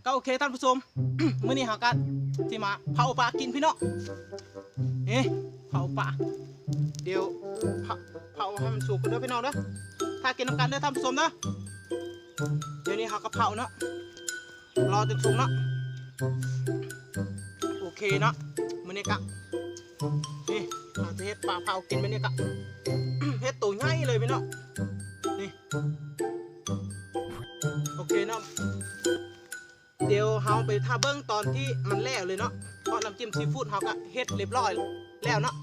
ກໍໂອເຄທ່ານຜູ້ຊົມ ມື້ນີ້ເຮົາກໍຊິມາເຜົາປາກິນພີ່ນ້ອງ. ເອີ ເຜົາປາ ດຽວເຜົາ ເຜົາໃຫ້ມັນສຸກກ່ອນເດີພີ່ນ້ອງເດີ. ຖ້າກິນນຳກັນເດີທ່ານຜູ້ຊົມເດີ. ດຽວນີ້ເຮົາກໍເຜົາເນາະ ລໍຈົນສຸກເນາະ. ໂອເຄເນາະ ມື້ນີ້ກະ ນີ້ ເຮົາຈະເຮັດປາເຜົາກິນມື້ນີ້ກະ ເຮັດໂຕໃຫຍ່ເລີຍພີ່ນ້ອງ. ນີ້ ໂອເຄເນາະ ດຽວເຮົາໄປຖ້າເບິ່ງຕອນທີ່ມັນແລ້ວເລີຍເນາະ ເພາະນ້ຳຈິ້ມຊີຟູດເຮົາກະເຮັດລຽບຮ້ອຍແລ້ວເນາະ.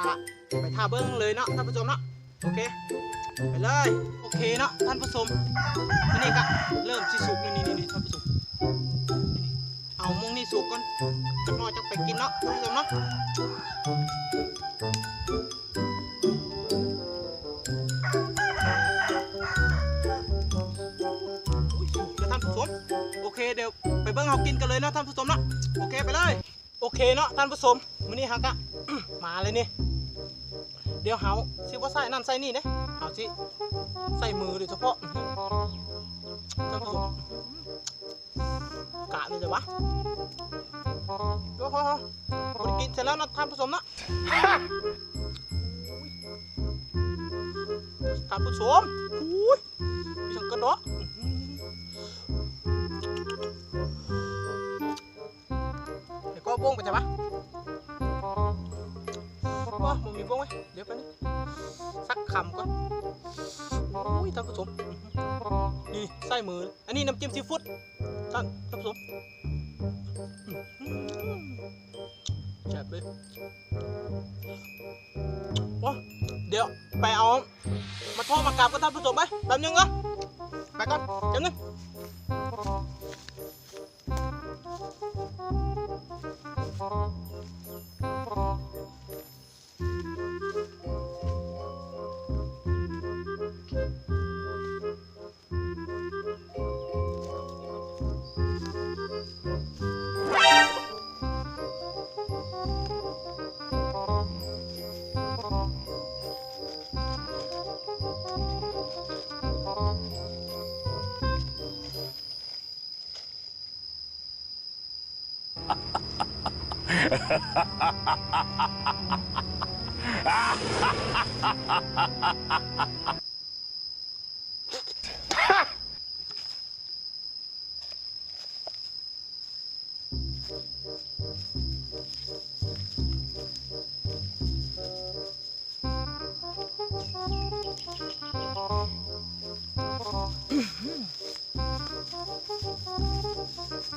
ກະໄປຖ້າເບິ່ງເລີຍເນາະທ່ານຜູ້ຊົມເນາະ. ໂອເຄ ໄປເລີຍ. ໂອເຄເນາະທ່ານຜູ້ຊົມ ອັນນີ້ກະເລີ່ມຊິສຸກແລ້ວ ນີ້ໆ ທ່ານຜູ້ຊົມ. ເອົາໝ່ອງນີ້ສຸກກ່ອນ ຈັກໜ້ອຍຈັ່ງໄປກິນເນາະທ່ານຜູ້ຊົມເນາະ. ໂອ້ຍ ສຸກແລ້ວທ່ານຜູ້ຊົມ. ໂອເຄ ດຽວໄປເບິ່ງເຮົາກິນກັນເລີຍເນາະທ່ານຜູ້ຊົມເນາະ. ໂອເຄ ໄປເລີຍ. ໂອເຄເນາະທ່ານຜູ້ຊົມ ມື້ນີ້ເຮົາກະ ມາເລີຍນີ້. ດຽວເຮົາຊິບໍ່ໃສ່ນັ້ນໃສ່ນີ້ເດ້ ເຮົາຊິໃສ່ມືໂດຍສະເພາະ ທ່ານຜູ້ຊົມ. ກະນີ້ແຫຼະວະ ໂອ້ໂຫ ບໍ່ໄດ້ກິນໃສ່ແລ້ວເນາະທ່ານຜູ້ຊົມເນາະ. ທ່ານຜູ້ຊົມ ໂອ້ຍ ມີຫຍັງກະເນາະ. ໃຫ້ກໍບົ້ງໄປຊະວະ. ໂອ້ ບໍ່ມີບົ້ງເວີຍ ດຽວໄປນີ້ ສັກຄຳກ່ອນ. ໂອ້ຍ ທ່ານຜູ້ຊົມ ນີ້ໃສ່ມື ອັນນີ້ນ້ຳຈິ້ມຊີຟູດ ທ່ານ ທ່ານຜູ້ຊົມ. ແຊບເລີຍ. ໂອ້ ດຽວໄປເອົາ ມາໂທມາກັບກັນທ່ານຜູ້ຊົມເອີຍ ແປັບໜຶ່ງເດີ ໄປກ່ອນ ແປັບໜຶ່ງ.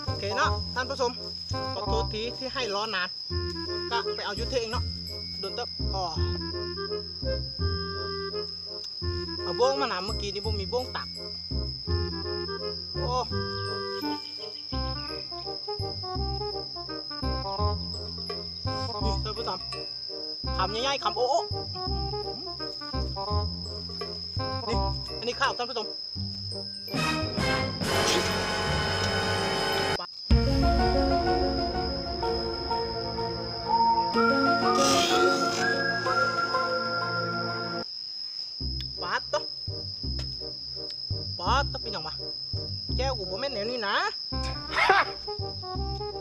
ໂອເຄເນາະທ່ານຜູ້ຊົມ ຂໍໂທດທີທີ່ໃຫ້ລໍນານ ກະໄປເອົາຢູ່ເທິງເນາະ ດົນເຕີບ. ອໍ ເອົາໂບ້ງມານຳ ເມື່ອກີ້ນີ້ບໍ່ມີໂບ້ງຕັກ. ໂອ້ ນີ້ທ່ານຜູ້ຊົມ ຄຳໃຫຍ່ໆ ຄຳໂອ້ໆ. ນີ້ ອັນນີ້ຂ້າວທ່ານຜູ້ຊົມ. ປາດໂທ້ ປາດໂທ້ ເປັນຫຍັງວະ ແກ້ວກູບໍ່ແມ່ນແນວນີ້ນະ.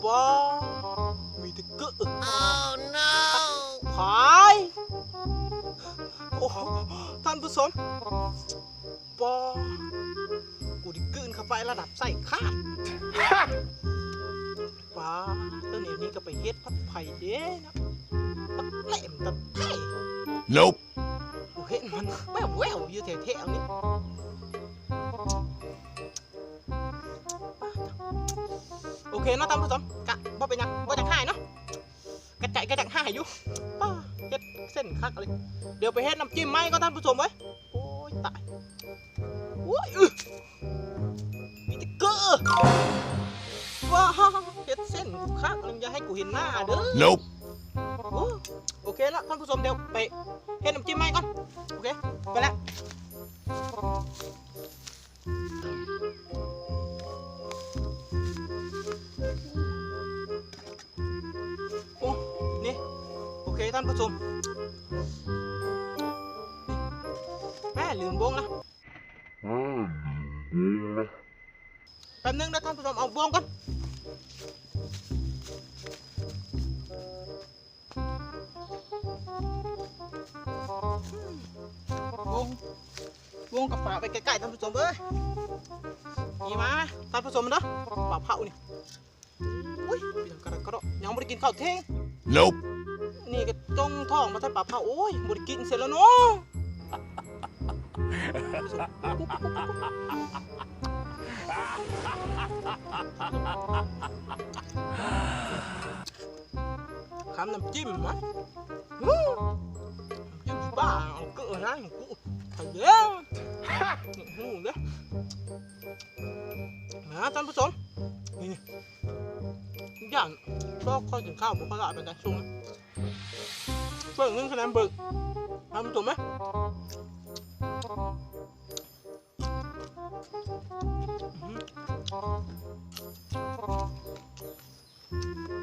ປາດ ມີແຕ່ເກີ ພາຍ ໂອ້ ທ່ານຜູ້ຊົມ ປາດ ກູໄດ້ກືນເຂົ້າໄປລະດັບໄສ້ຂາດ. ປາດ ໂຕນີ້ນີ້ກໍໄປເຮັດພັດໄຜເດ້ເນາະ ບັກແຫຼມຕັດໄທ້. ກູເຫັນມັນແວ່ວໆຢູ່ແຖວໆນີ້. ໂອເຄເນາະທ່ານຜູ້ຊົມ ກະບໍ່ເປັນຫຍັງ ບໍ່ຢາກຫາຍເນາະ ກະໃຈກະຢາກຫາຍຢູ່. ປ້າ ເຮັດເສັ້ນຄັກເລີຍ ດຽວໄປເຮັດນ້ຳຈິ້ມໃໝ່ກ່ອນທ່ານຜູ້ຊົມເອີຍ. ໂອ້ຍ ຕາຍ ໂອ້ຍ ອື ມີແຕ່ເກີ ວ້າ ເຮັດເສັ້ນຄັກເລີຍ ຢ່າໃຫ້ກູເຫັນໜ້າເດີ. ໂອ້ ໂອເຄລະທ່ານຜູ້ຊົມ ດຽວໄປເຮັດນ້ຳຈິ້ມໃໝ່ກ່ອນ. ໂອເຄ ໄປລະ. ໂອ້ ນີ້ ໂອເຄທ່ານຜູ້ຊົມ ນີ້ ແມ່ ລືມບົ້ງລະ. ອືມ ໂອ ປັບໜຶ່ງເດີທ່ານຜູ້ຊົມ ເອົາບ່ວງກ່ອນ. ບ່ວງ ບ່ວງກັບປາໄປໃກ້ໆ ທ່ານຜູ້ຊົມເອີຍ. ນີ້ມາ ທ່ານຜູ້ຊົມເດີ ປາເຜົານີ້. ອຸ້ຍ ເປັນຫຍັງກະດອກກະເດາະ ຍັງບໍ່ໄດ້ກິນເຂົ້າທ່ຽງ. ນີ້ກະຈົ່ງທ້ອງມາໃສ່ປາເຜົາ. ໂອ້ຍ ບໍ່ໄດ້ກິນເສຍແລ້ວເນາະ. ຄຳນ້ຳຈິ້ມມະ ນ້ຳຈິ້ມປາ ເອົາເກືອໃສ່ກູ ໄຂ່ແດງ ຫູເດ້. ມາທ່ານຜູ້ຊົມ ນີ້ ຢ້ານ ບໍ່ຄ່ອຍກິນເຂົ້າ ບໍ່ຄ່ອຍຫຼາຍປານໃດຊ່ວງນີ້. ເບິ່ງໜຶ່ງຄະແນນເບິ່ງ ທ່ານຜູ້ຊົມເອີຍ.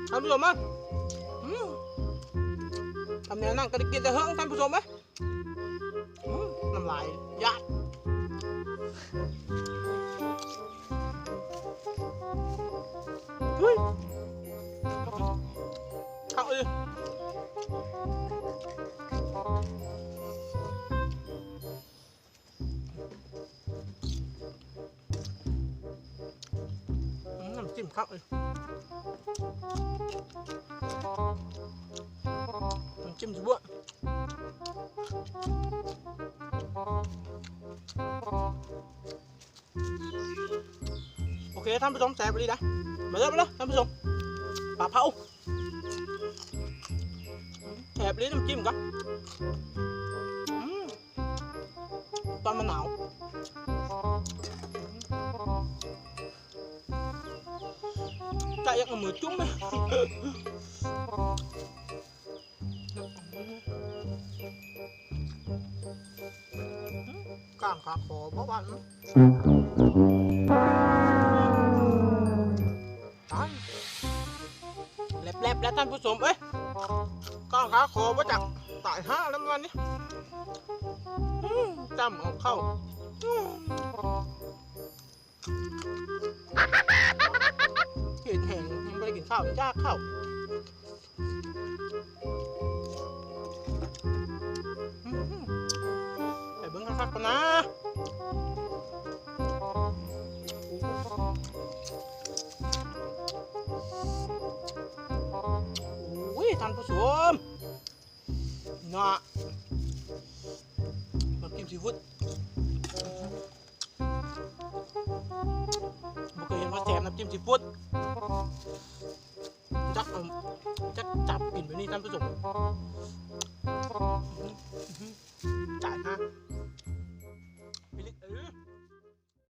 ທ່ານຜູ້ຊົມມາ ອືມ ຄຳແນວນັ້ນກະໄດ້ກິນແຕ່ເຫິງ ທ່ານຜູ້ຊົມເອີຍ. ອືມ ນ້ຳລາຍຢາດ ເຮີ້ຍ ຄັກອີ່ຫຼີ. ອືມ ນ້ຳຈິ້ມຄັກເລີຍ ນ້ຳຈິ້ມຊິບວກ. ໂອເຄ ທ່ານຜູ້ຊົມ ແຊບອີ່ຫຼີນະ. ມາເດີ ມາເດີ ທ່ານຜູ້ຊົມ ປາເຜົາ ແຊບອີ່ຫຼີ ນ້ຳຈິ້ມກະ ອືມ ຕອນມັນໜາວ ກະຢາກເອົາມືຈຸ້ມເລີຍ. ກ້າງຂາຂໍບໍ່ຫວານ ຕາຍ ແລັບໆ ແລ້ວທ່ານຜູ້ຊົມເອີຍ ກ້າງຂາຂໍບໍ່ຈັກ ຕາຍຫ່າແລ້ວວັນນີ້. ອືມ ຈ້ຳເອົາເຂົ້າ ອືມ ເຮັດແຮງ ຍັງບໍ່ໄດ້ກິນເຂົ້າ ຢາກເຂົ້າ. ອືມ ໄປເບິ່ງຄັກໆກ່ອນນະ. ໂອ້ຍ ທ່ານຜູ້ຊົມ ເນາະ ນ້ຳຈິ້ມຊີຟູດ ບໍ່ເຄີຍເຫັນວ່າແຊມນ້ຳຈິ້ມຊີຟູດ ຈັກ ເອີ່ມ ຈັກຈັບກິນແບບນີ້ ທ່ານຜູ້ຊົມ.